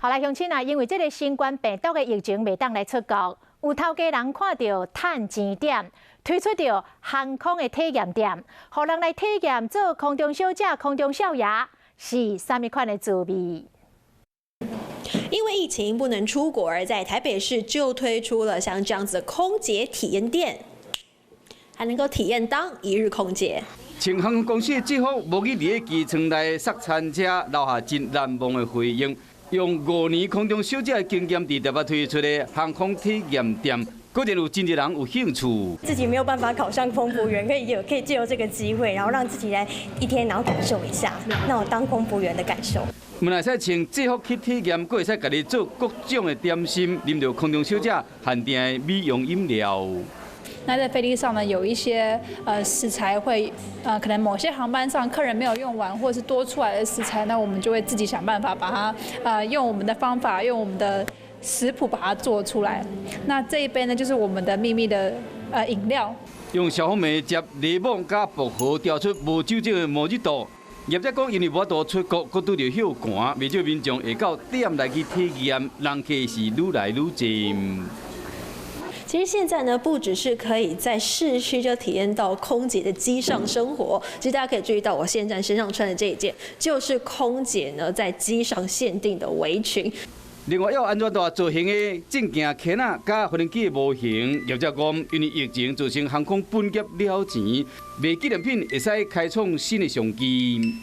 好來，鄉親啊，因為這个新冠病毒的疫情袂當來出國，有頭家人看著趁錢點，推出著航空的體驗店，予人來體驗做空中小姐、空中少爺是啥物款的滋味。因為疫情不能出國，而在台北市就推出了像這樣子的空姐體驗店，還能夠體驗當一日空姐。穿航空公司的制服，模擬佇咧機艙內送餐車，留下真難忘的回憶。用5年空中小姐的經驗，佇台北推出的航空體驗店，果然有真濟人有興趣。自己沒有辦法考上空服員，可以借由這個機會，然後讓自己來一天，然後感受一下那種當空服員的感受。毋但會使穿制服去體驗，閣會使家己做各種的點心，啉著空中小姐限定的美容飲料。那在飛機上呢，有一些食材會可能某些航班上客人沒有用完，或者是多出來的食材，那我們就會自己想辦法把它用我們的方法，用我們的食譜把它做出來。那這一杯呢，就是我們的秘密的飲料。用小紅莓接檸檬佮薄荷調出無酒精的莫吉托。業者講，因為無法度出國，閣拄著休寒，袂少民眾會到店來去體驗，人客是愈來愈濟。其實現在呢，不只是可以在市區就體驗到空姐的機上生活，其實大家可以注意到，我現在身上穿的這一件，就是空姐呢在機上限定的圍裙。另外，有安全帶造型的證件鉗仔佮飛行機的模型，業者講，因為疫情造成航空本業了錢，賣紀念品會使開創新的商機。